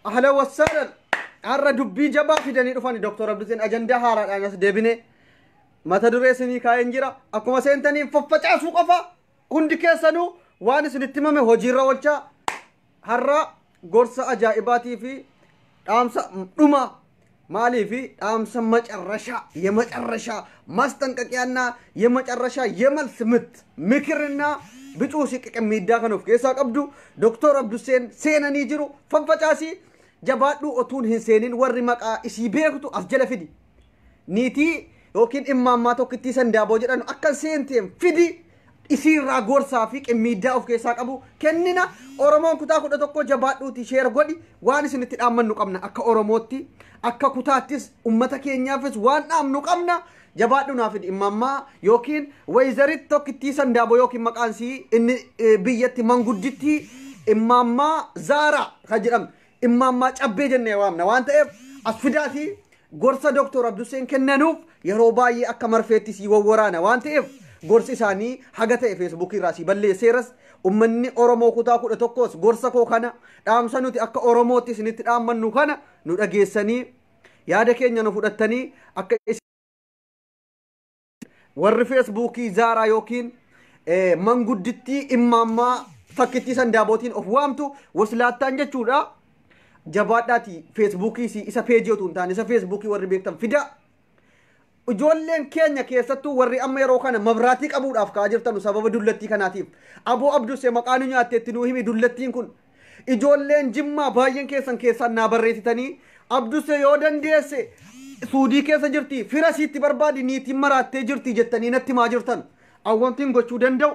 Ahlan wassaalan. Har'a dubbii jabaa fidanii dhufani Dr. Abduseen ajandaa haaraadhaan as deebine mata duree isinii kaa'een jira. Akkuma seentaniin faffacaasuu qofa hundi keessanuu waan isinitti himame hojiirra oolchaa. Har'a gorsa ajaa'ibaatii fi dhaamsa dhuma maalii fi dhaamsa መጨረሻ የመጨረሻ ማስጠንቀቂያና የመጨረሻ የመልስ ምት ምክርና bicuu siqiqe miiddaa kan of keessaa qabdu Dr. Abduseen seenanii jiru. Faffacaasii jabaadhuu otuun hin seenin warri maqaa isii beektu as jala fidi. Niitii yookiin immaammaa tokkittii sandaaboo jedhan akka seenteen fidi isiirraa gorsaa fi qimmiiddaa of keessaa qabu kennina. Oromoon kutaa 11 jabaadhuuti share godhi waan isinitti dhaammannu qabna akka Oromootti akka kutaattis ummata keenyaafis waan dhaamnu qabna. Jabaadhu naa fidi immaammaa yookiin wayzarit tokkittii sandaaboo yookiin maqaan sii inni biyyatti mangudditti immaammaa Zaaraa kan jedhamu immaammaa cabbee jennee waamna waan ta'eef as fidaatii gorsa Dr. Abduseen kennanuuf yeroo baay'ee akka marfeetti sii wawwaraana waan ta'eef gorsi isaanii haga ta'e feesbuukii irraa sii balleesseeras. Ummanni Oromoo kutaa 11 gorsa koo kana dhaamsa nuti akka Oromootti isinitti dhaammannu kana nu dhageessanii yaada keenya nu fudhattanii akka warri feesbuukii Zaaraa yookiin manguddittii immaammaa fakkittii sandaabootiin of waamtu waslaattaan jechuudha. Jabaadhaati feesbuukii isa peejii otoo hin taane isa feesbuukii warri beektan fida. Ijoolleen keenya keessattuu warri amma yeroo kana mabraatii qabuudhaaf ka'aa jirtanu sababa dullattii kanaatiif. Aboo Abdusee maqaa nu nyaatteetti nuu himi dullattiin kun. Ijoolleen Jimmaa baay'een keessan keessaan naa barreessitanii Abdusee yoo dandeesse Suudii keessa jirti fira siitti barbaadi niitiin maraattee jirti jettanii natti himaa jirtan. Awwantiin gochuu danda'u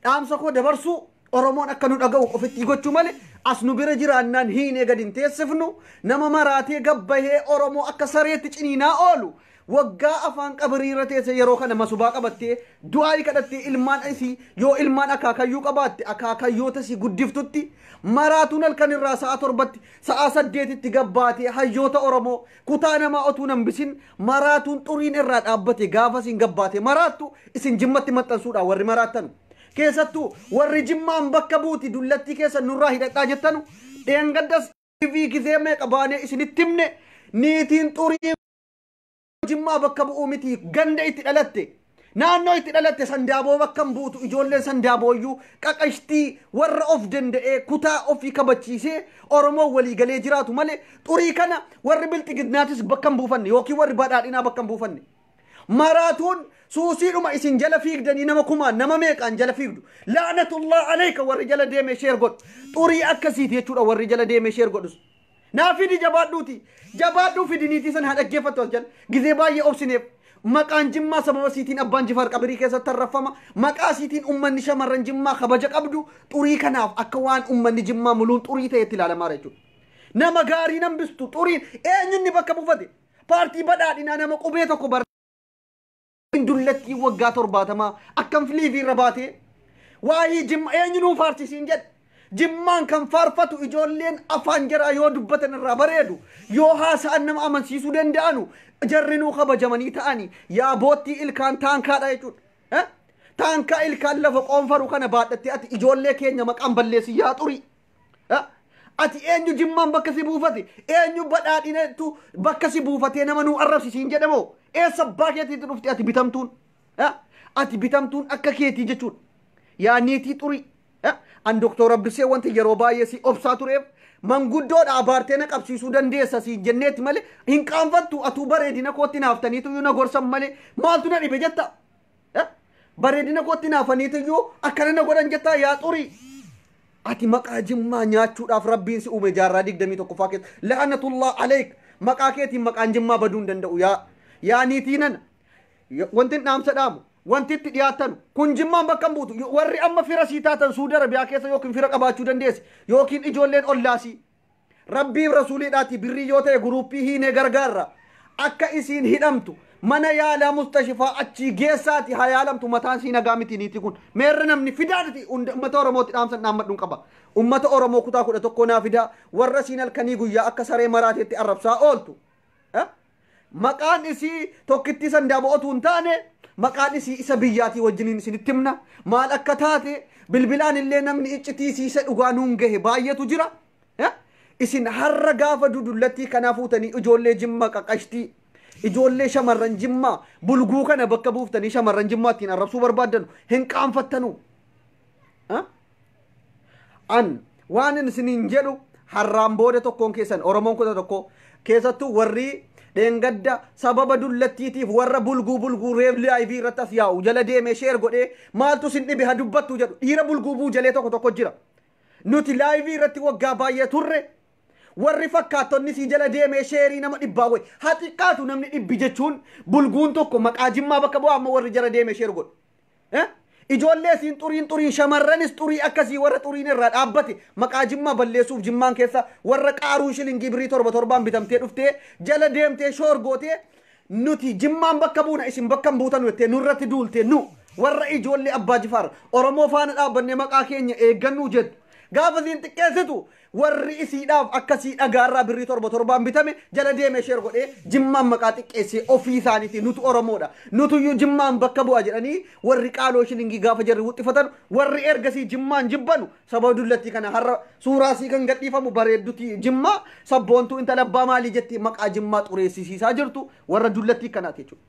dhaamsa koo dabarsuu Oromoon akka nu dhaga'u ofitti gochuu malee as nu bira jiraannaan hiinee gadi hin teessifnu nama maraatee gabbahee Oromoo akka sareetti ciniinaa oolu waggaa afaan qabiriirra teesse yeroo kana masubaa qabattee du'aa kadhattee ilmaan isii yoo ilmaan akaakayyuu qabaatte akaakayyoota isii guddiftutti maraatuun halkan irraa sa'a 7tti sa'a 8tti gabbaatee hayyoota Oromoo kutaa namaa otuu nambisin maraatuun xuriin irraa dhaabbate gaafa isiin gabbaate maraattu isin Jimmatti maxxansuudhaan warri maraattanu. Keessattuu warri Jimmaan bakka buuti dullattii keessa nurraa hidhadhaa jettanu dheengaddas TV gizee meeqa baanee isinitti himne niitiin xurii Jimmaa bakka bu'uu miti ganda itti dhalatte naannoo itti dhalatte sandaaboo bakka hin buutu ijoolleen sandaabooyyuu qaqashtii warra of danda'ee kutaa ofii kabachiisee Oromoo walii galee jiraatu malee xurii kana warri bilxiginnaatis bakka hin buufanne yookiin warri badhaadhinaa bakka hin buufanne. Maraatuun suusiidhuma isin jala fiigdanii nama kumaan nama meeqaan jala fiigdu la'anatullah alayka warri jala deemee sheer godhu xurii akkasiiti jechuudha warri jala deemee sheer godhus. Naa fidi jabaadhuuti jabaadhuu fidi niitii sana haa dhaggeeffattu as jala gizee baay'ee obsineef maqaan Jimmaa sababa siitiin abbaan Jifaar qabirii keessatti tarraffama maqaa siitiin ummanni shamarran Jimmaa kabaja qabdu xurii kanaaf akka waan ummanni Jimmaa muluun xurii ta'etti ilaalamaa jechuudha. Nama gaarii nambistu xuriin eenyunni bakka buufate paartii badhaadhinaa nama qubee tokko bara dullattii waggaa 70 akkam filiivii irra baatee waa'ee Jimmaa eenyu nuu faarsisiin jedhe. Jimmaan kan faarfatu ijoolleen afaan jaraa yoo dubbatan irraa bareedu yoo haasa'an nama amansiisuu danda'anu jarri nuu kabajamanii ta'anii yaa boottii ilkaan taankaadha jechuudha. Taankaa ilkaan lafa qoonfaru kana baadhattee ati ijoollee keenya maqaan balleessi yaa xurii. Ati eenyu Jimmaan bakka si buufate eenyu badhaadhinatu bakka si buufatee nama nuu arrabsisiin jedhamoo eessa abbaa keetiitti dhufte ati bitamtuun ati bitamtuun akka keetii jechuudha. Yaa niitii xurii. An Dr. Abdusee wanti yeroo baay'ee si obsaa tureef manguddoodha abaartee na qabsiisuu dandeessa si jenneetti malee hin qaanfattu atuu bareedina kootti naaftaniitu na gorsan malee maaltu na dhibe jetta. Bareedina kootti naafaniitu akkana na godhan jetta yaa xurii. Ati maqaa Jimmaa nyaachuudhaaf rabbiin si uume jaarraa 21ffaa keessa la'anatullah alayk maqaa keetiin maqaan Jimmaa baduu hin danda'u yaa niitii nana wanti dhaamsa dhaamu. Wanti itti dhiyaatan kun Jimmaan bakka hin buutu warri amma fira sii taatan Suudi Arabiyaa keessa yookiin fira qabaachuu dandeesse yookiin ijoolleen ollaasii rabbiif rasuuliidhaati birrii yoo ta'e guruuppii hiinee gargaarra akka isiin hidhamtu mana yaalaa mustashifaa achii geessaati haa yaalamtu mataan sii nagaa miti niitii kun meerra namni fidaadhati ummata Oromootti dhaamsan dhaammadhuun qaba ummata Oromoo kutaa 11 naa fidaa warra siin halkanii guyyaa akka saree maraateetti arrabsaa ooltu. Maqaan isii tokkittii sandaaboo otuu hin taane maqaan isii isa biyyaatii wajjiniin isinitti himna maal akka taate bilbilaan illee namni iccitii siisa dhugaa nuun gahe baay'eetu jira. Isin har'a gaafa dudullattii kanaa fuutanii ijoollee Jimmaa qaqashtii, ijoollee shamarran Jimmaa bulguu kana bakka buuftanii shamarran Jimmaa ittiin arrabsuu barbaaddanu hin qaanfattanu. An waan isiniin jedhu har'aan booda tokkoon keessan Oromoon kuta tokko keessattuu warri dheengadda sababa dullattiitiif warra bulguu bulguu reef live irratti as yaa'u jala deemee share godhee maaltu isin dhibe ha dubbattu jedhu dhiira bulguu buu jalee tokko tokko jira. Nuti live irratti waggaa baay'ee turre warri fakkaattonni sii jala deemee share nama dhibbaa wayi haa xiqqaatu namni dhibbi jechuun bulguun tokko maqaa Jimmaa bakka bu'aa amma warri jala deemee share godhu. Ijoollee siin xuriin xuriin shamarranis xurii akkasii warra xuriin irraa dhaabbate maqaa Jimmaa balleessuuf Jimmaan keessa warra qaaruu shilingii birrii torba torbaan bitamtee dhuftee jala deemtee shoor gootee nuti Jimmaan bakka buuna isin bakka hin buutanu jettee nurratti duultee nu warra ijoollee Abbaa Jifaar Oromoo faana dhaabbannee maqaa keenya eeggannuu jettu. Gaafa siin xiqqeessitu warri isiidhaaf akkasii dhagaarraa birrii torba torbaan bitame jala deemee share godhee Jimmaan maqaa xiqqeessee ofii isaaniiti nutu Oromoodha. Nutuyyuu Jimmaan bakka bu'a jedhanii warri qaaloo shilingii gaafa jarri wuxxifatan warri ergasii Jimmaan jibbanu sababa dullattii kana har'a suuraa sii kan gadhiifamu bareedduti Jimmaa sabboontuu intala abbaa maalii jettee maqaa Jimmaa xureessisiisaa jirtu warra dullattii kanaati jechuudha.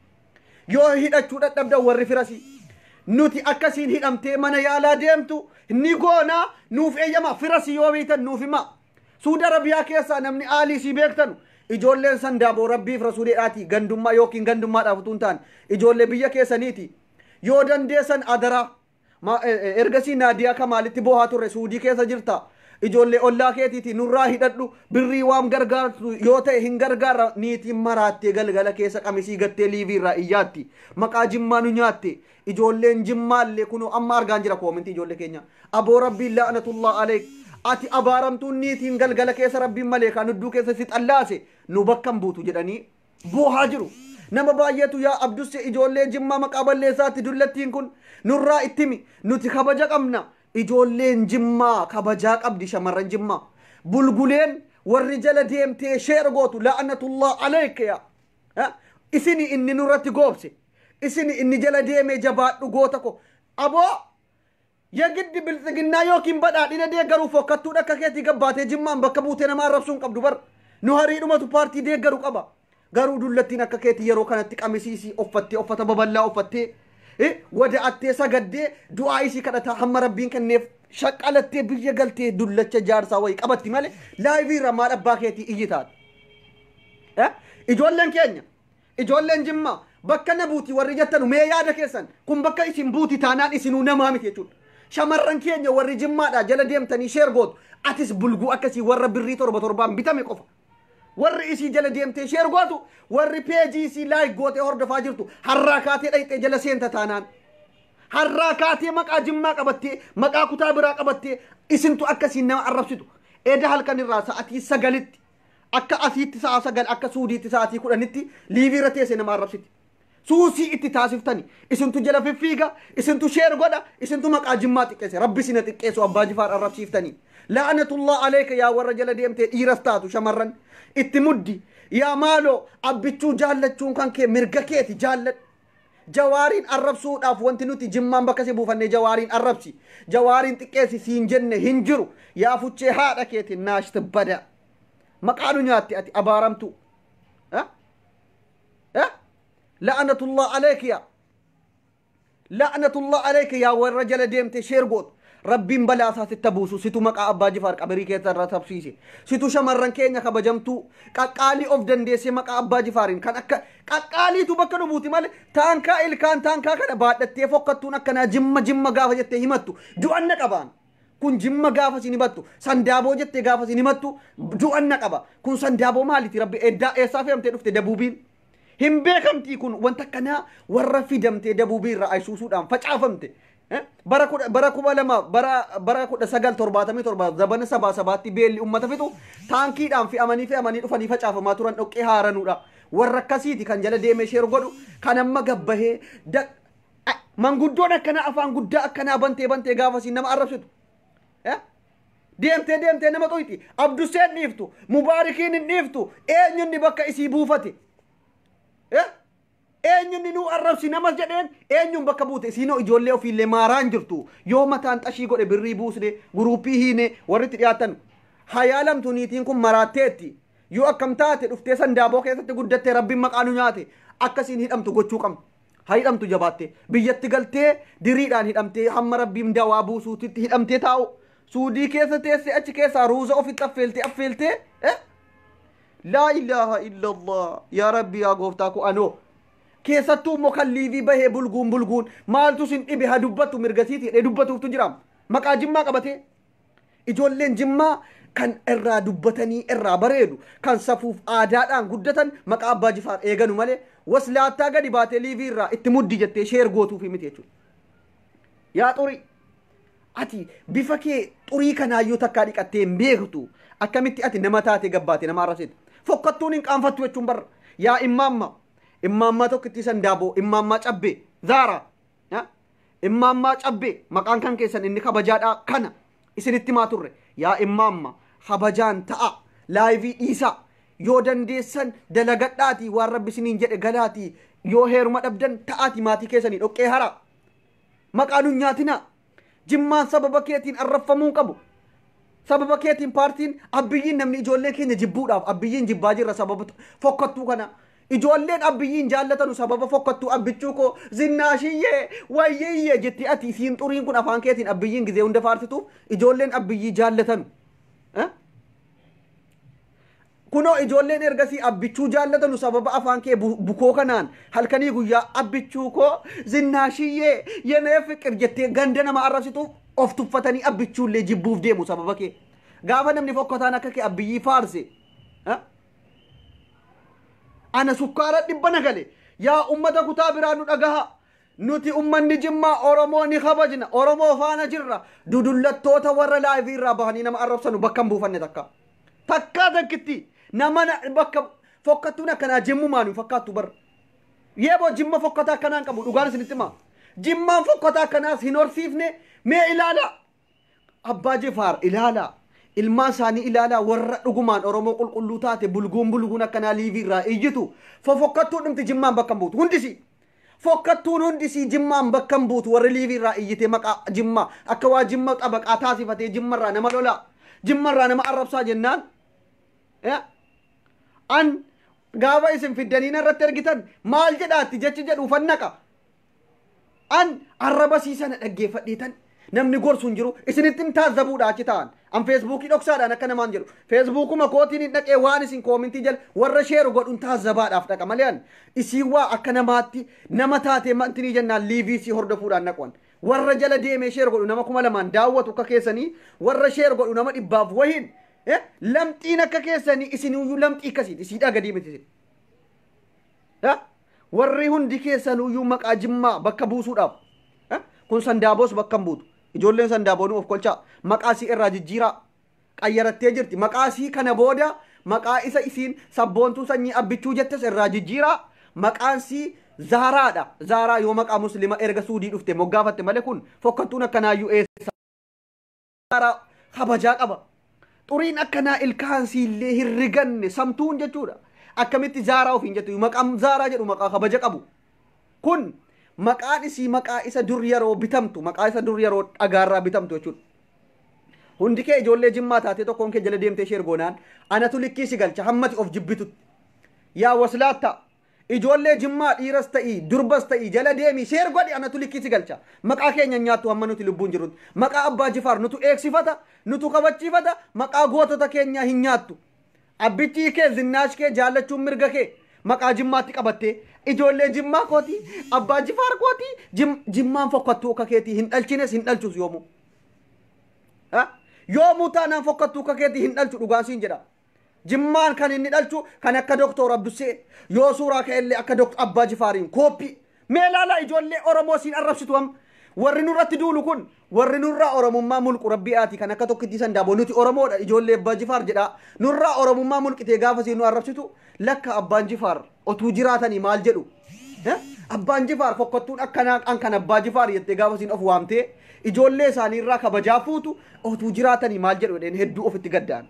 Yoo hidhachuu dadhabdan warri firasii. Nuti akkasiin hidhamtee mana yaalaa deemtu ni goonaa nuuf eeyyama firasii yoo beektan nuuf hima. Suudi Arabiyaa keessaa namni aalii sii beektanu ijoolleen sandaaboo rabbiif rasuuleedhaati gandummaa yookiin gandummaadhaaf utuu hin taane ijoollee biyya keessaniiti. Yoo dandeessan adaraa ergasii Naadiyaa Kamaalitti boohaa turre Suudii keessa jirta. Ijoollee ollaa keetiiti nurraa hidhadhu birrii waan gargaartu yoo ta'e hin gargaarra niitiin maraattee galgala keessa qamisii gattee liivii irraa iyyaatti. Maqaa Jimmaa nu nyaatte ijoolleen Jimmaallee kunoo amma argaan jira koomintii ijoollee keenya. Aboo rabbiin la'anatullah aleek ati abaaramtuun niitiin galgala keessa rabbiin malee kan hudduu keessa si xallaase nu bakka hin buutu jedhanii boohaa jiru. Nama baay'eetu yaa Abdusse ijoollee Jimmaa maqaa balleessaatti dullattiin kun nurraa ittimi nuti kabaja qabna. Ijoolleen Jimmaa kabajaa qabdi shamarran Jimmaa. Bulguleen warri jala deemtee share gootu la'anatullah aleek yaa. Isini inni nurratti goobse. Isini inni jala deemee jabaadhu goota ko. Aboo yagiddi biltsiginnaa yookiin badhaadhina deeggaruuf fokkattuu dhakka keetii gabbaatee Jimmaan bakka buutee nama arrabsuu hin qabdu bar. Nu hariidhumatu paartii deeggaru qaba. Garuu dullattiin akka keetii yeroo kanatti qamisiisii uffattee uffata babal'aa uffattee wada'attee sagaddee du'aa isii kadhataa hamma rabbiin kenneef shaqqalattee biyya galtee dullacha jaarsaa wayii qabatti malee live irra maal abbaa keetii iyyi taate. Ijoolleen keenya ijoolleen Jimmaa bakka na buuti warri jettanu mee yaada keessan kun bakka isin buuti taanaan isinuu namaa miti jechuudha. Shamarran keenya warri Jimmaadhaa jala deemtanii share gootu atis bulguu akkasii warra birrii torba torbaan bitame qofa. Warri isii jala deemtee share gootu warri peejii isii like gootee hordofaa jirtu har'aa kaatee dhayxee jala seenta taanaan. Har'aa kaatee maqaa Jimmaa qabattee maqaa kutaa biraa qabattee isintu akkasiin nama arrabsitu. Eda halkan irraa sa'atii 9tti akka asiitti sa'a 9 akka Suudiitti sa'atii 10tti liivii irra teessee nama arrabsiti. Suusii itti taasiftani isintu jala fiffiiga isintu share godha isintu maqaa Jimmaa xiqqeesse rabbi isina xiqqeessu Abbaa Jifaar arrabsiiftani. La'anatullah aleeka yaa warra jala deemtee dhiiras taatu shamarran itti muddi yaa maaloo abbichuu jaallachuun kan kee mirga keeti jaalladhu. Jawaariin arrabsuudhaaf wanti nuti Jimmaan bakka si buufannee jawaariin arrabsi jawaariin xiqqeessi siin jenne hin jiru yaa fuchee haadha keeti naashti bada maqaa nu nyaatte ati abaaramtu. La'anatullah aleeka yaa la'anatullah aleeka yaa warra jala deemte share gootu. Rabbiin balaa isaa sitti buusu situ maqaa Abbaa Jifaar qabirii keessa irra tabsiise situ shamarran keenya kabajamtuu qaqqaalii of dandeessee maqaa Abbaa Jifaariin kan akka qaqqaaliitu bakka nu buuti malee taankaa ilkaan taankaa kana baadhattee fokkattuun akkanaa Jimma Jimma gaafa jettee himattu du'anna qabaan kun Jimma gaafa sin himattu sandaaboo jettee gaafa sin himattu du'anna qaba kun sandaaboo maaliiti rabbi eddaa eessaa fe'amtee dhufte dabuubiin hin beekamtii kun wanta akkanaa warra fidamtee dabuubii irraa aysuusuudhaan facaafamte. Bara kuma lama bara 1977 zabana sabaa sabaatti beelli ummata fixu taankiidhaan fe'amanii fe'amanii dhufanii facaafamaa turan dhoqqee haaranuudha. Warra akkasiiti kan jala deemee share godhu kan amma gabbahee manguddoon akkanaa afaan guddaa akkanaa bantee bantee gaafasiin nama arrabsitu. Deemtee deemtee nama xuyti Abdusseen dhiiftu Mubaarikiin hin dhiiftu eenyunni bakka isii buufate. Eenyunni nu arrabsi namas jedheen eenyuun bakka buute isiinoo ijoollee ofiillee maaraan jirtu yoo mataan xashii godhe birrii buusne guruupii hiine warri itti dhiyaatan Hayaalamtu niitiin kun maraatteetti. Yoo akkam taate dhuftee sandaaboo keessatti guddattee rabbiin maqaa nu nyaate akkasiin hidhamtu gochuu qabna. Haa hidhamtu jabaatte. Biyyatti galtee diriidhaan hidhamtee hamma rabbiin dawaa buusuutitti hidhamtee taa'u. Suudii keessa teessee achi keessaa ruuza ofitti affeeltee affeeltee. Laa ilaaha illallah. Yaa rabbi yaa gooftaa ko anoo. Keessattuu immoo kan liivii bahee bulguun bulguun maaltu sin dhibe haa dubbattu mirgasiiti jedhee dubbatuuftu jira. Maqaa jimmaa qabatee. Ijoolleen jimmaa kan irraa dubbatanii irraa bareedu kan safuuf aadaadhaan guddatan maqaa abbaa jifaar eeganu malee waslaattaa gadi baatee liivii irraa itti muddi jettee sheer gootuufi miti jechuudha. Yaa xurii ati bifa kee xurii kanaayyuu takkaa dhiqattee hin beektu akkamitti ati nama taatee gabbaate nama arrabsite fokkattuun hin qaanfattu jechuun barra. Yaa immaamma immaammaa tokkittii sandaaboo immaammaa cabbee zaara immaammaa cabbee maqaan kan keessan inni kabajaadhaa kana isinitti maa turre. Yaa immaamma kabajaan ta'a laayivii dhiisaa yoo dandeessan dalagadhaatii waan rabbi isiniin jedhe galaatii yoo heeruma dhabdan ta'aatii maatii keessanii dhoqqee haraa maqaa nun nyaatinaa. Jimmaan sababa keetiin arrabfamuu qabu. Sababa keetiin paartiin abbiyyiin namni ijoolleen keenya jibbuudhaaf abbiyyiin jibbaa jirra sababa fokkattuu kana. Ijoolleen abbiyyiin jaallatanu sababa fokkattuu abbichuu koo zinnaashiyyee wayyeeyyee jetti ati isiin xuriin kun afaan keetiin abbiyyiin gizee hunda faarsituuf ijoolleen abbiyyii jaallatanu. Kunoo ijoolleen ergasii abbichuu jaallatanu sababa afaan kee bukoo kanaan halkanii guyyaa abbichuu koo zinnaashiyyee yenee fiqir jettee ganda nama arrabsituuf of tuffatanii abbichuullee jibbuuf deemu sababa kee. Gaafa namni fokkataan akka kee abbiyyii faarse. Ana sukkaara dhibba nagale yaa ummata kutaa biraa nu dhagaha. Nuti ummanni jimmaa Oromoo ni kabajna. Oromoo faana jirra. Dudullattoota warra laayivii irraa bahanii nama arrabsanu bakka hin buufanne takka. Takkaa takkitti nama bakka fokkattuun akkanaa jimmumaan hin fakkaattu barra. Yeeboo jimma fokkataa akkanaa hin qabu dhugaan isinitti himaa. Jimmaan fokkataa akkanaas hin horsiifne mee ilaalaa. Abbaa Jifaar ilaalaa. Ilmaan isaanii ilaalaa warra dhugumaan Oromoo qulqulluu taate bulguun bulguun akkanaa liivii irraa iyyitu. Fofokkattuu dhumti jimmaan bakka hin buutu hundisii. Fokkattuun hundisii jimmaan bakka hin buutu warri liivii irraa iyyite maqaa jimmaa akka waa jimma xabaqaa taasifatee jimmarraa nama lolaa jimmarraa nama arrabsaa jennaan. An gaafa isin fiddanii narratti ergitan maal jedhaatti jechi jedhu fannaqa. An arraba siisana dhaggeeffadheetan namni gorsu hin jiru isinitti hin taazzabuudha achi ta'an. An feesbuukii dhoksaadhaan akka namaan jedhu feesbuukuma kootiin hin dhaqee waan isin koomintii jala warra sheeru godhuun taazzabaadhaaf dhaqa malee an isii waa akka namaatti nama taatee mantinii jennaan liivii sii hordofuudhaan naqwan. Warra jala deemee sheeru godhu nama 2000 daawwatu akka keessanii warra sheeru godhu nama 100 wahiin lamxiin akka keessanii isiniyyuu lamxii akkasiiti isiidhaa gadii miti isin. Warri hundi keessanuyyuu maqaa jimmaa bakka buusuudhaaf kun sandaaboos bakka hin buutu. Ijoolleen sandaaboonuu of kolchaa maqaa isii irraa jijjiiraa qayyarattee jirti. Maqaa isii kana booda maqaa isa isiin sabboontuu sanyii abbichuu jettes irraa jijjiiraa. Maqaan isii Zaaraadha. Zaaraa yoo maqaa muslima erga suudii dhufte moggaafatte malee kun fokkattuun akkanaayyuu eessa. Zaaraa kabajaa qaba. Xuriin akkanaa ilkaan siillee hin riganne samtuun jechuudha. Akkamitti Zaaraa ofiin jettu maqaan Zaaraa jedhu maqaa kabaja qabu. Kun maqaan isii maqaa isa dur yeroo bitamtu maqaa isa dur yeroo dhagaarraa bitamtu jechuudha. Hundi kee ijoollee jimmaa taatee tokkoon kee jala deemtee sheer goonaan anatu likkii si galcha hammati of jibbitutti. Yaa waslaatta ijoollee jimmaa dhiiras ta'ii durbas ta'ii jala deemii sheer godhi anatu likkii si galcha. Maqaa keenya nyaattu hamma nuti lubbuun jirrutti. Maqaa abbaa jifaar nutu eegsifata nutu kabachiifata maqaa gootota keenyaa hin nyaattu. Abbichii kee zinnaash kee jaallachuun mirga kee maqaa jimmaatti qabattee ijoollee jimmaa kootii abbaa jifaar kootii jimmaan fokkattuu akka keetii hin dhalchines hin dhalchus yoomuu. Yoomuu taanaan fokkattuu akka keetii hin dhalchu dhugaan siin jedha. Jimmaan kan inni dhalchu kan akka Doktor Abdussee yoo suuraa ka'ellee akka Doktor Abbaa Jifaariin kooppii. Mee ilaalaa ijoollee Oromoo siin arrabsitu amma. Warri nurratti duulu kun warri nurraa Oromummaa mulqu rabbii ati kan akka tokkitti sandaaboo nuti Oromoodha ijoollee Abbaa Jifaar jedha. Nurraa Oromummaa mulqitee gaafa siin nu arrabsitu lakka Abbaan Jifaar otuu jiraatanii maal jedhu? Abbaan Jifaar fokkattuun akkanaa an kan Abbaa Jifaar jettee gaafa siin of waamtee ijoollee isaaniirraa kabajaa fuutu otuu jiraatanii maal jedhu jedheen hedduu ofitti gadda'an.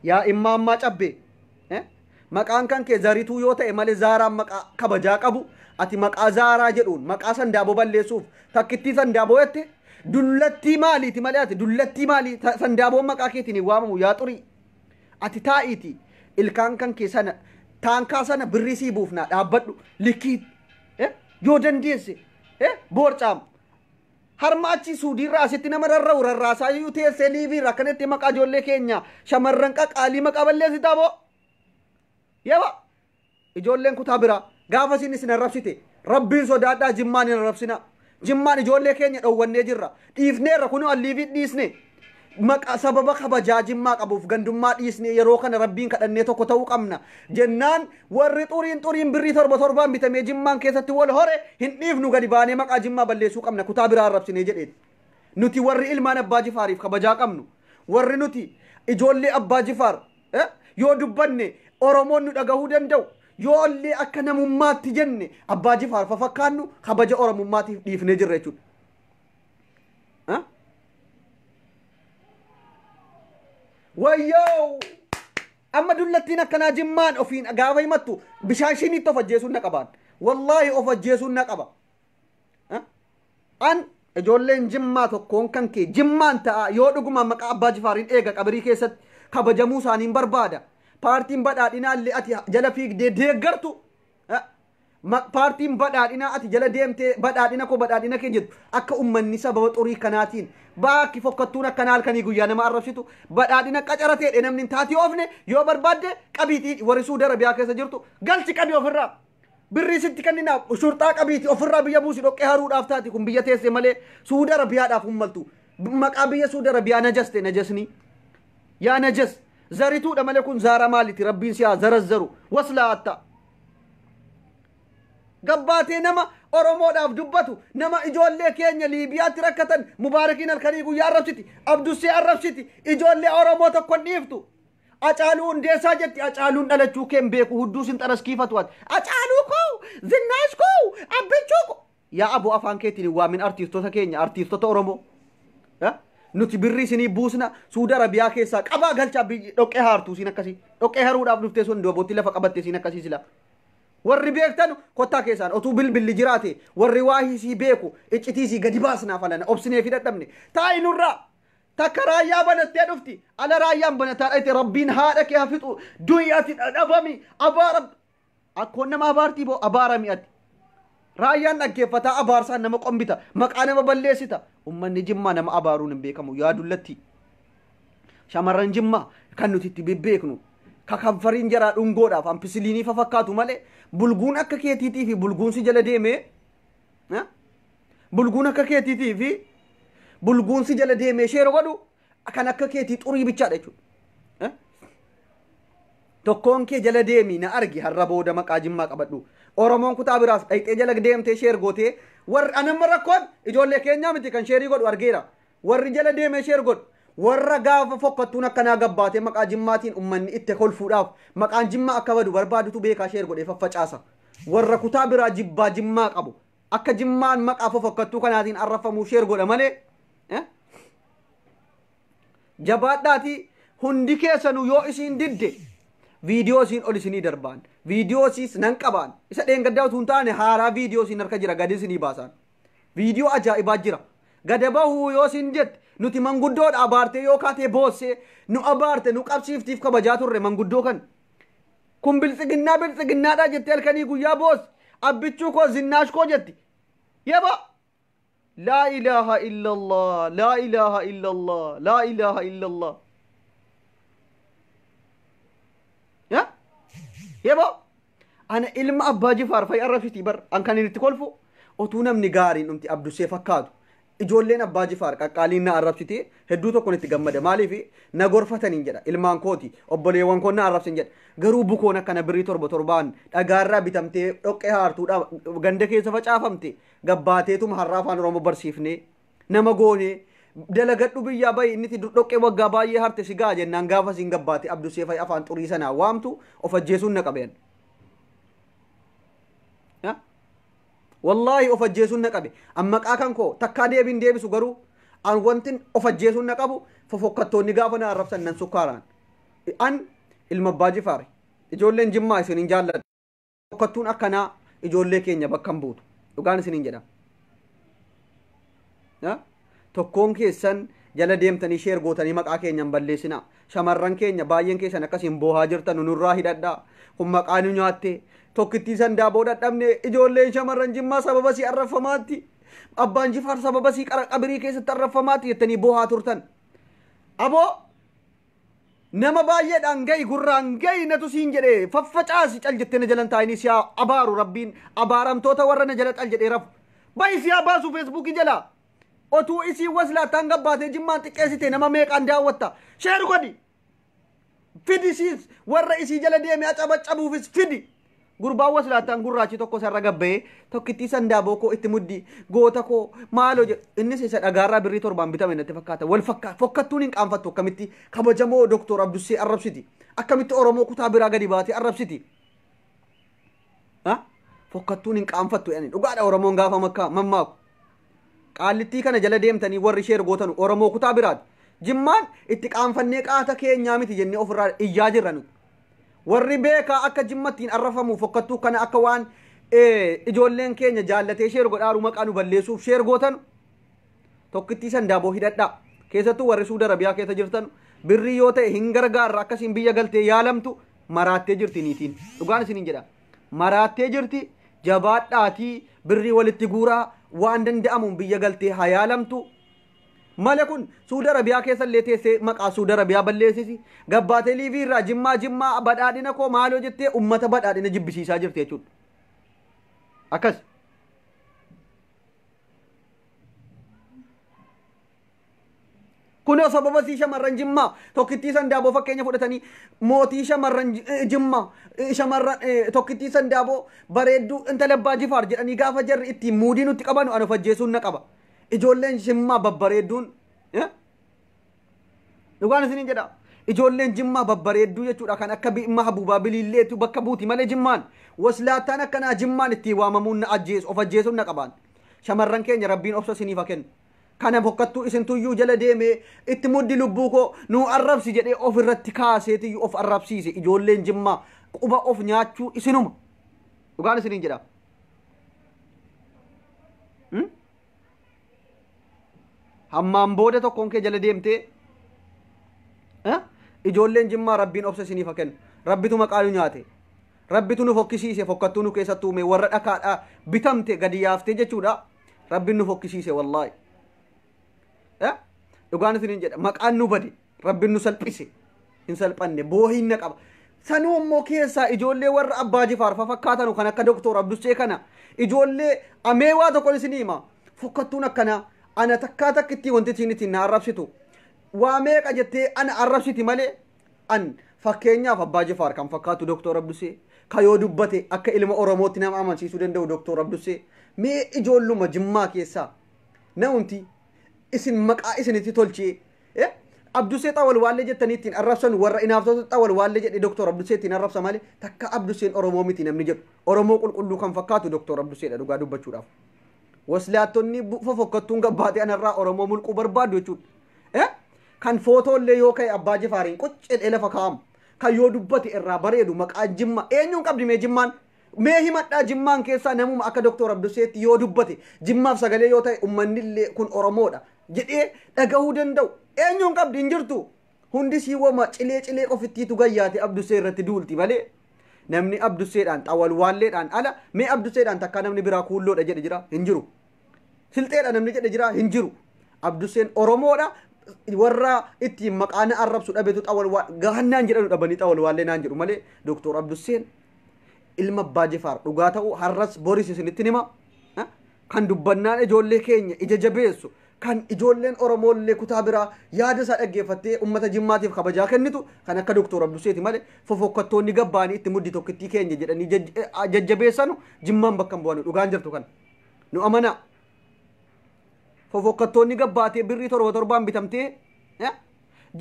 Yaa immaammaa cabbee maqaan kan kee zarituu yoo ta'e malee Zaaraan maqaa kabajaa qabu ati maqaa Zaaraa jedhuun maqaa sandaaboo balleessuuf takkittii sandaaboo jette dullattii maaliiti malee ati dullattii maalii sandaaboon maqaa keetiin hin waamamu yaa xurii. Ati taa'iiti ilkaan kan kee sana taankaa sana birrii sii buufnaa dhaabbadhu likii yoo dandeesse boorcaam. Harma achi suudiirraa asitti nama rarra'u rarraasaa iyyuu teessee liiviirra akkanatti maqaa ijoollee keenya shamarran qaqaalii maqaa balleessitaa boo. Yaba ijoolleen kutaa biraa gaafa isin isin arrabsite rabbiin sodaadhaa jimmaan hin arrabsina. Jimmaan ijoollee keenya dhowwannee jirra. Dhiifneerra kunoo alliivii dhiisne. Maqaa sababa kabajaa jimmaa qabuuf gandummaa dhiisne yeroo kana rabbiin kadhannee tokko ta'uu qabna. Jennaan warri xuriin birrii 7 bitamee jimmaan keessatti wal hore hin dhiifnu gadi baanee maqaa jimmaa balleessuu qabna kutaa biraa arrabsinee jedheen. Nuti warri ilmaan abbaa jifaariif kabajaa qabnu. Warri nuti ijoollee abbaa jifaar yoo dubbanne Oromoon nu dhagahuu danda'u. Yoo illee akka namummaatti jenne abbaa jifaar fafakkaannu kabaja Oromummaatiif dhiifnee jirra jechuudha. Wayyoo! Amma dullattiin akkanaa jimmaan ofiin gaafa himattu bishaan shiniitti of ajjeesuun na qabaan. Wallaahi of ajjeesuun na qaba. An ijoolleen jimmaa tokkoon kan kee jimmaan ta'a yoo dhuguma maqaa abbaa jifaariin eega qabirii keessatti kabajamuu isaaniin barbaada. Paartiin badhaadhinaa illee ati jala fiigdee deeggartu. Paartiin badhaadhinaa ati jala deemtee badhaadhina koo badhaadhina kee jettu akka ummanni sababa xurii kanaatiin baakki fokkattuun akkanaa halkanii guyyaa nama arrabsitu badhaadhina qacarateedhe namni taatii oofne yoo barbaadde qabiitii warri Suudi Arabiyaa keessa jirtu galchi qabii ofirraa birrii sitti kenninaaf shurxaa qabiitii ofirraa biyya buusi dhoqqee haruudhaaf taati kun biyya teesse malee Suudi Arabiyaadhaaf ummaltu maqaa biyya Suudi Arabiyaa najaste najasni yaa najas zarituudha malee kun zaara maaliti rabbiin si haa zarazzaru waslaatta. Gabbaatee nama Oromoodhaaf dubbatu nama ijoollee keenya Liibiyaatti rakkatan Mubaarakiin halkanii guyyaa arrabsiti Abdussee arrabsiti ijoollee Oromoo tokko hin dhiiftu. Acaaluu Hundeessaa jetti Acaaluun dhalachuu kee hin beeku hudduu sin xaraskiifatu ati Acaaluu koo Zinnaash koo Abbichuu koo yaa aboo afaan keetiin hin waamin artiistota keenya artiistota Oromoo. Nuti birrii isinii buusna Suudi Arabiyaa keessaa qabaa galchaa dhoqqee haartuu siin akkasii dhoqqee haruudhaaf dhuftee sun doobootti lafa qabatte siin akkasii sila. Warri beektan kottaa keessaan otuu bilbilli jiraate warri waa hisii beeku iccitii isii gadi baasnaaf alana obsinee fi dadhabne taa'i nurraa takka raayyaa banattee dhufti ala raayyaan banataa dhayte rabbiin haadha kee hafixu du'i ati dhabami abaara akkoon nama abaartii boo abaarami ati raayyaan dhaggeeffataa abaarsaan nama qombita maqaa nama balleessita ummanni jimmaa nama abaaruun hin beekamu yaa dullatti shamarran jimmaa kan nuti itti bebbeeknu kakanfariin jaraa dhungoodhaaf ampisiliinii fakkaatu malee bulguun akka keetiitii fi bulguun si jala deemee bulguun akka keetiitii fi bulguun si jala deemee sheera godhu kan akka keetii xurii bichaadha jechuudha. Tokkoon kee jala deemii na argi har'a booda maqaa jimmaa qabadhu. Oromoon kutaa biraas dhayxee jala deemtee sheer gootee warri anamma rakkoon ijoollee keenyaa miti kan sheerii godhu argeera. Warri jala deemee sheer godhu. Warra gaafa fokkattuun akkanaa gabbaatee maqaa jimmaatiin ummanni itti kolfuudhaaf maqaan jimmaa akka badu barbaadutu beekaa sheer godhee faffacaasa. Warra kutaa biraa jibbaa jimmaa qabu akka jimmaan maqaa fokkattuu kanaatiin arrafamuu sheer godha malee. Jabaadhaati hundi keessanuu yoo isiin didde viidiyoo isiin ol isinii darbaan viidiyoo isiis nan qabaan isa dheengaddaa utuu hin taane haaraa viidiyoo isiin harka jira gadi isinii baasaan viidiyoo ajaa'ibaa jira gada bahuu yoo isiin jette nuti manguddoodha abaartee yoo kaatee boossee nu abaarte nu qabsiiftiif kabajaa turre manguddoo kan kun biltsiginnaa biltsiginnaadha jettee halkanii guyyaa boosse abbichuu koo zinnaash koo jetti yaba laa ilaaha illallah laa ilaaha illallah laa ilaaha illallah yaba ana ilma abbaa jifaar fa'i arrabsitii bar an kan itti kolfu otuu namni gaariin dhumti Abdussee fakkaatu ijoolleen abbaa jifaar qaqqaaliin na arrabsitee hedduu tokkoon itti gammada maaliif na gorfataniin jedha ilmaan kooti obboleewwan koo na arrabsin jedha garuu bukoon akkana birrii 7 dhagaarraa bitamtee dhoqqee haartuudha ganda keessa facaafamte gabbaateetuma har'a afaan Oromoo barsiifnee nama goonee dalagadhu biyyaa bahi inni dhoqqee waggaa baay'ee harte si ga'a jennaan gaafa siin gabbaate Abdussee fa'i afaan xurii sanaa waamtu of ajjeesuun na qabeen. Wallaahi of ajjeesuun na qabe amma maqaa kan koo takkaa deebiin deebisu garuu an wantin of ajjeesuun na qabu fofokkattoonni gaafa na arrabsan nan sukkaaraan an ilma abbaa jifaare ijoolleen jimmaa isiniin jaalladha fokkattuun akkanaa ijoollee keenya bakka hin buutu dhugaan isiniin jedha. Tokkoon keessan Jala deemtanii share gootanii maqaa keenyan balleessinaa. Shamarran keenya baay'een keessan akkasiin boohaa jirtan nurraa hidhadhaa. Kun maqaa nu nyaatte. Tokkittii sandaaboo dadhabne ijoolleen shamarran Jimmaa sababa sii arrafamaatti. Abbaan Jifaar sababa sii qabirii keessatti arrafamaatti jettanii boohaa turtan. Aboo nama baay'eedhaan ga'i gurraan ga'i natu siin jedhee faffacaasi cal jettee na jalan taa'anii siyaa abaaru rabbiin abaaramtoota warra na jala cal jedhee rafu. Bayi siyaa baasu feesbuukii jalaa. Otuu isii waslaattaan gabbaatee Jimmaan xiqqeessite nama meeqaan daawwatta. Share godhi. Fidi siis warra isii jala deeme acabacabuufis fidi. Gurbaan waslaattaan gurraachi tokko sarara gabba'ee tokkittii sandaaboo koo itti muddi goota koo maaloo jedhu innis isa dhagaarraa birrii 7 bitame natti fakkaata. Wal fakkaata fokkattuun hin qaanfattu akkamitti kabajamoo Doktor Abdussee arrabsiti. Akkamitti Oromoo kutaa biraa gadi baatee arrabsiti. Fokkattuun hin qaanfattu dhugaadha Oromoon gaafa mammaaku. Qaallittii kana jala deemtanii warri share gootanu Oromoo kutaa biraati. Jimmaan itti qaanfannee qaata keenyaa miti jennee ofirraa iyyaa jirra nuti. Warri beekaa akka Jimmattiin arrafamu fokkattuu kana akka waan ijoolleen keenya jaallatee share godhaaru maqaa nu balleessuuf share gootanu tokkittii sandaaboo hidhadhaa. Keessattuu warri Suudi Arabiyaa keessa jirtan birrii yoo ta'e hin gargaarra akkasiin biyya galtee yaalamtu maraattee jirti niitiin. Dhugaan isiniin jedha. Maraattee jirti jabaadhaatii birrii walitti guuraa waan danda'amuun biyya galtee haa yaalamtu. Mala kun Suudi Arabiyaa keessa illee teessee maqaa Suudi Arabiyaa balleessisi. Gabbaatee liivii irraa Jimmaa Jimmaa badhaadhina koo maaloo jettee uummata badhaadhina jibbisiisaa jirti jechuudha. Akkas. Kunoo sababa sii shamarran Jimmaa tokkittii sandaaboo fakkeenya fudhatanii mootii shamarran Jimmaa shamarran tokkittii sandaaboo bareedduu intala Abbaa Jifaar jedhanii gaafa jarri ittiin muudii nutti qabanu an of ajjeesuun na qaba. Ijoolleen Jimmaa babbareedduun dhugaan isiniin jedha. Ijoolleen Jimmaa babbareedduu jechuudha kan akka Mahabuubaa Biliilleetu bakka buuti malee Jimmaan waslaattaan akkanaa Jimmaan ittiin waamamuun na ajjeesu of ajjeesuun na qabaan. Shamarran keenya rabbiin obsa isiniif haa kennu. Kana fokkattuu isintuyyuu jala deemee itti muddi lubbuu koo nu arrabsi jedhee of irratti kaaseetiyyuu of arrabsiise ijoolleen Jimmaa quba of nyaachuu isinuma. Dhugaan isiniin jedha. Hammaan booda tokkoon kee jala deemtee ijoolleen Jimmaa rabbiin obsa isiniif haa kennu. Rabbitu maqaa nu nyaate. Rabbitu nu fokkisiise fokkattuu nu keessatti uume warra dhakaadhaa bitamte gadi yaaftee jechuudha. Rabbiin nu fokkisiise wallaahi. Dhugaan isiniin jedha maqaan nu bade rabbiin nu salphise hin salphanne boohiin na qaba. Sanuu immoo keessaa ijoollee warra Abbaa Jifaar fakkaatanu kan akka Doktor Abdussee kana ijoollee amee waa tokko isinii hima fokkattuun akkanaa ana takkaa takkitti wanti isin ittiin na arrabsitu waa meeqa jettee ana arrabsiti malee an fakkeenyaaf Abbaa Jifaar kan fakkaatu Doktor Abdussee ka yoo dubbate akka ilma Oromootti nama amansiisuu danda'u Doktor Abdussee mee ijoolluma Jimmaa keessaa namumti isin maqaa isinitti tolchee Abdussee xawalwaallee jettanii ittiin arrabsan warra inaaftoota xawalwaallee jedhe Doktor Abdussee ittiin arrabsa malee takka Abdusseen Oromoo miti namni jedhu Oromoo qulqulluu kan fakkaatu Doktor Abdusseedha dhugaa dubbachuudhaaf. Waslaattonni fofokkattuun gabbaatee anarraa Oromoo mulquu barbaadu jechuudha. Kan footoollee yoo ka'e Abbaa Jifaariin qoccee lafa kaa'amu kan yoo dubbate irraa bareedu maqaa Jimmaa eenyuun qabdi mee Jimmaan mee himadhaa Jimmaan keessaa namuma akka Doktor Abdusseetti yoo dubbate Jimmaaf sagalee yoo ta'e uummanni kun Oromoodha jedhee dhagahuu danda'u eenyuun qabdi hin jirtu hundi sii wama cilee cilee qofittiitu gayyaate Abdussee irratti duulti malee namni Abdusseedhaan xawalwaalleedhaan ala mee Abdusseedhaan takkaa namni biraa kuulloodha jedhe jira hin jiru silxeedha namni jedhe jira hin jiru Abdusseen Oromoodha warra ittiin maqaa na arrabsu dhabetu xawalwaa gahannaan jedhanu dhabanii xawalwaallee naan jedhu malee Doktor Abdusseen ilma Abbaa Jifaar dhugaa ta'u har'as boris isinitti hima kan dubbannaan ijoollee keenya ija jabeessu kan ijoolleen Oromoollee kutaa biraa yaada isaa dhaggeeffattee uummata Jimmaatiif kabajaa kennitu kan akka Doktor Abdusseeti malee fofokkattoonni gabbaanii itti muddi tokkittii keenya jedhanii jajjabeessanu Jimmaan bakka hin bu'anu dhugaan jirtu kan nu amanaa. Fofokkattoonni gabbaatee birrii 7 bitamtee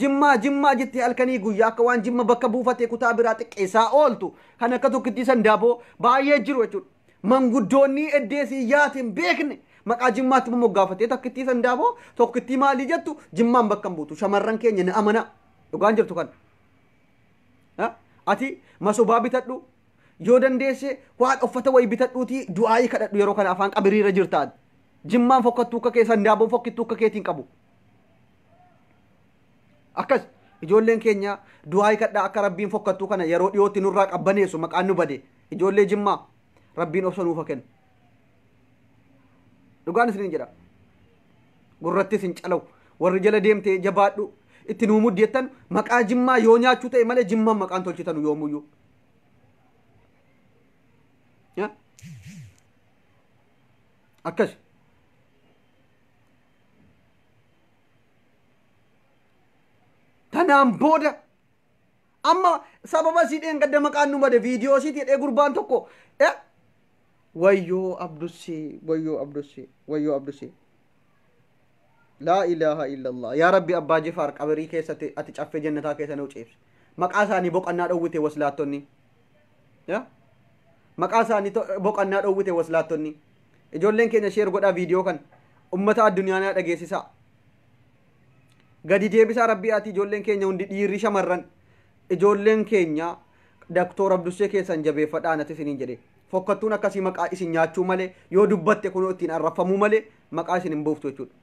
Jimmaa Jimmaa jettee halkanii guyyaa akka waan Jimma bakka buufatee kutaa biraa xiqqeessaa ooltu kan akka tokkittii sandaaboo baay'ee jiru jechuudha. Manguddoonni eddeesii yaatiin beekne maqaa Jimmaatti moggaafatee tokkittii sandaaboo tokkittii maalii jettu Jimmaan bakka hin buutu shamarran keenya na amanaa dhugaan jirtu kan. Ati masobaa bitadhu yoo dandeesse waan uffata wayii bitadhuutii du'aayii kadhadhu yeroo kana afaan qabiriirra jirtaan. Jimmaan fokkattuu akka kee sandaaboon fokkittuu akka keetiin qabu. Akkas ijoolleen keenya du'aa kadhaa akka rabbiin fokkattuu kana yeroo dhiyootti nurraa qabbaneessu maqaan nu bade. Ijoollee Jimmaa rabbiin obsa nuuf kennu. Dhugaan isiniin jedha. Gurrattis hin calawu. Warri jala deemtee jabaadhu itti nuu muddi jettan maqaa Jimmaa yoo nyaachuu ta'e malee Jimmaan maqaan tolchitanu yoomuyyuu. Akkas. Tanaan booda amma sababa isii dheengadda maqaan nu bade viidiyoo isiitii jedhee gurbaan tokko wayyoo Abdussee wayyoo Abdussee wayyoo Abdussee. Laa ilaaha illallah. Yaa Rabbi Abbaa Jifaar qabarii keessatti ati caffee jannataa keessa nu ceebse. Maqaa isaanii boqonnaa dhowwite waslaattonni. Maqaa isaanii boqonnaa dhowwite waslaattonni. Ijoolleen keenya sheer godhaa viidiyoo kan ummata addunyaa na dhageessisaa. Gadi deebisaa Rabbii ati ijoolleen keenya hundi dhiirri shamarran ijoolleen keenya Doktor Abdussee keessan jabeeffadhaa anatti isiniin jedhe. Fokkattuun akkasii maqaa isin nyaachuu malee yoo dubbatte kunoo ittiin arrafamuu malee maqaa isin hin buuftu jechuudha.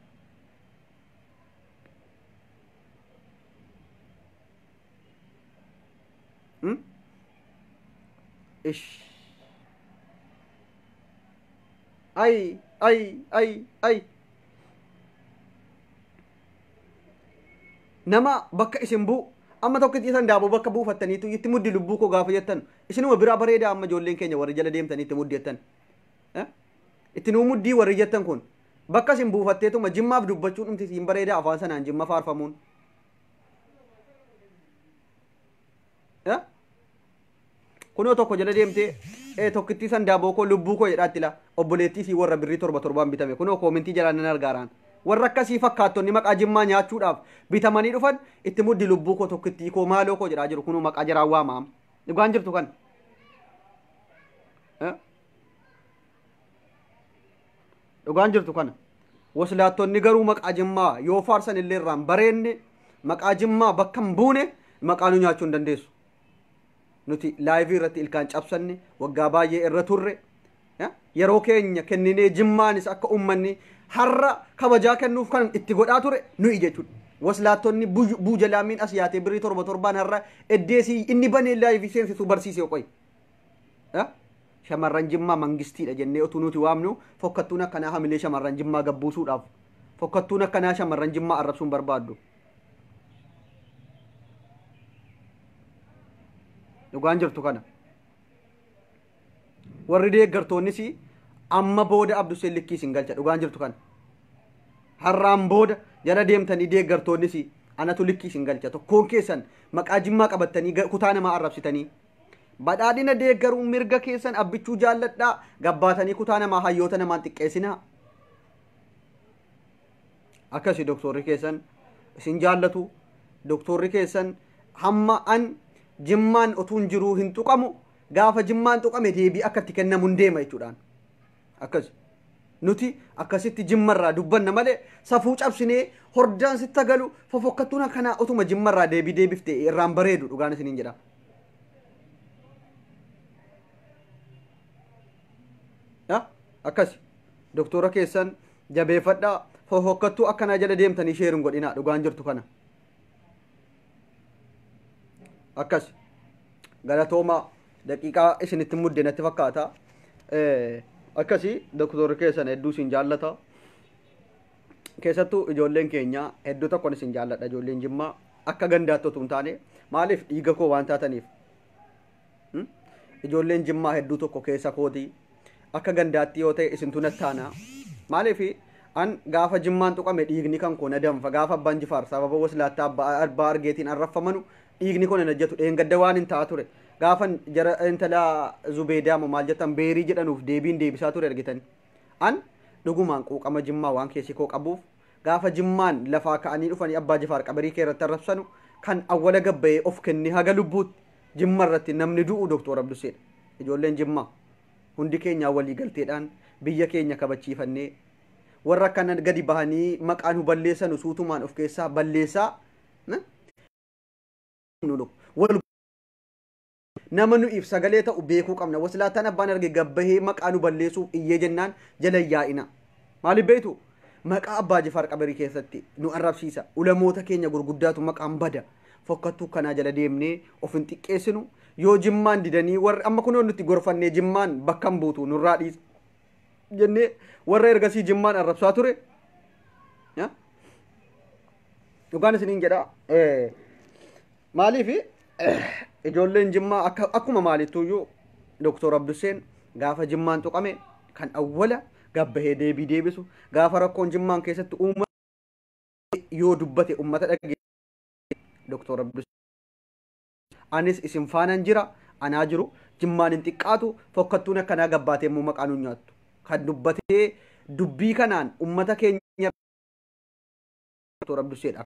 Ish. Ay ay ay ay. Nama bakka isin bu'u amma tokkitti isan daaboo bakka buufattaniitu itti muddi lubbuu koo gaafa jettan isinuma biraa bareedaa amma ijoolleen keenya warri jala deemtanii itti muddi jettan. Itti nuu muddii warri jettan kun bakka isin buufatteetuma Jimmaaf dubbachuun dhumti isin bareedaa afaan sanaan Jimma faarfamuun. Kunoo tokko jala deemtee tokkittii san daaboo koo lubbuu koo jedhaatti la obboleettii isii warra birrii 7 bitame kunoo koomentii jalaan nan argaaraan. Warra akkasii fakkaattonni maqaa Jimmaa nyaachuudhaaf bitamanii dhufan itti muddi lubbuu koo tokkittii koo maaloo koo jedhaa jiru kunoo maqaa jaraan waamaam. Dhugaan jirtu kan. Dhugaan jirtu kana. Waslaattonni garuu maqaa Jimmaa yoo faarsan illee irraan bareenne maqaa Jimmaa bakka hin buune maqaa nu nyaachuu hin dandeessu. Nuti laayivii irratti ilkaan cabsanne waggaa baay'ee irra turre yeroo keenya kenninee Jimmaanis akka uummanni har'a kabajaa kennuuf kan itti godhaa ture nuyi jechuudha. Waslaattonni buujalaamiin as yaatee birrii 7 har'a eddeesii inni banee laayivii seensisuu barsiisee qoyi. Shamarran Jimmaa mangistiidha jennee utuu nuti waamnu fokkattuun akkanaa hamilee shamarran Jimmaa gabbuusuudhaaf fokkattuun akkanaa shamarran Jimmaa arrabsuun barbaaddu. Dhugaan jirtu kana. Warri deeggartoonnis amma booda Abdussee likkii isin galcha dhugaan jirtu kana. Har'aan booda jala deemtanii deeggartoonnis anatu likkii isin galcha tokkoon keessan maqaa Jimmaa qabattanii kutaa namaa arrabsitanii. Badhaadhina deeggaruun mirga keessan abbichuu jaalladhaa gabbaatanii kutaa namaa hayyoota namaan xiqqeessinaa. Akkasi doktorri keessan isin jaallatu doktorri keessan hamma an Jimmaan otuun jiruu hin tuqamu gaafa Jimmaan tuqame deebii akka itti kennamu hin deema jechuudhaan. Akkas nuti akkasitti Jimmarraa dubbanna malee safuu cabsinee hordaan sitti galu fofokkattuun akkanaa otuma Jimmarraa deebii deebifte irraan bareedu dhugaan isiniin jedha. Akkas doktora keessan jabeeffadhaa fofokkattuu akkanaa jala deemtanii sheeruun godhinaa dhugaan jirtu kana. Akkas galatooma daqiiqaa isinitti mudde natti fakkaata. Akkasi doktorri keessan hedduu isin jaallata. Keessattuu ijoolleen keenya hedduu tokkoon isin jaalladha ijoolleen Jimmaa akka gandaatti otoo hin taane maaliif dhiiga koo waan taataniif. Ijoolleen Jimmaa hedduu tokko keessa kooti akka gandaatti yoo ta'e isintu nattaana. Maaliif an gaafa Jimmaan tuqame dhiigni kan koo na danfa gaafa Abbaan Jifaar sababa waslaattaa abbaa argeetiin arraffamanu dhiigni kun hin hojjetu dheengadda waan hin ta'a ture gaafan jara intala Zubeedaa moo maal jettan beerii jedhanuuf deebiin deebisaa ture argitan. An dhugumaan quuqama Jimmaa waan keessi koo qabuuf gaafa Jimmaan lafaa ka'anii dhufanii Abbaa Jifaar qabarii kee irratti arrabsanu kan awwala gabbayee of kennee haga lubbuutti Jimma irratti namni du'u Doktor Abdusseedha. Ijoolleen Jimmaa hundi keenya walii galteedhaan biyya keenya kabachiifannee warra akkana gadi bahanii maqaa nu balleessanu suutumaan of keessaa balleessaa wal nama nu if sagalee ta'u beekuu qabna. Waslaataan abbaan arge gabbahee maqaa nu balleessuuf iyyee jennaan jala yaa'ina. Maaliif beektu? Maqaa Abbaa Jifaar qabarii keessatti nu arrabsiisa. Ulamoota keenya gurguddaatu maqaan bada. Fokkattuu kanaa jala deemnee of hin xiqqeessinu. Yoo Jimmaan didanii, warri amma kunoo nutti gorfannee Jimmaan bakka hin buutu nurraa dhiisa jennee, warra ergasii Jimmaan arrabsaa ture. Dhugaan isiniin jedha. Maaliif ijoolleen Jimmaa akkuma maalittuyyuu Doktor Abduseen gaafa Jimmaan tuqame kan awwala gabbahee deebii deebisu, gaafa rakkoon Jimmaan keessatti uumame yoo dubbate ummata dhagee Doktor Abduseen. Anis isin faanan jira, anaa jiru Jimmaan hin xiqqaatu, fokkattuun akkanaa gabbaatee immoo maqaa nu nyaattu. Kan dubbatee dubbii kanaan ummata keenya Doktor Abduseedha.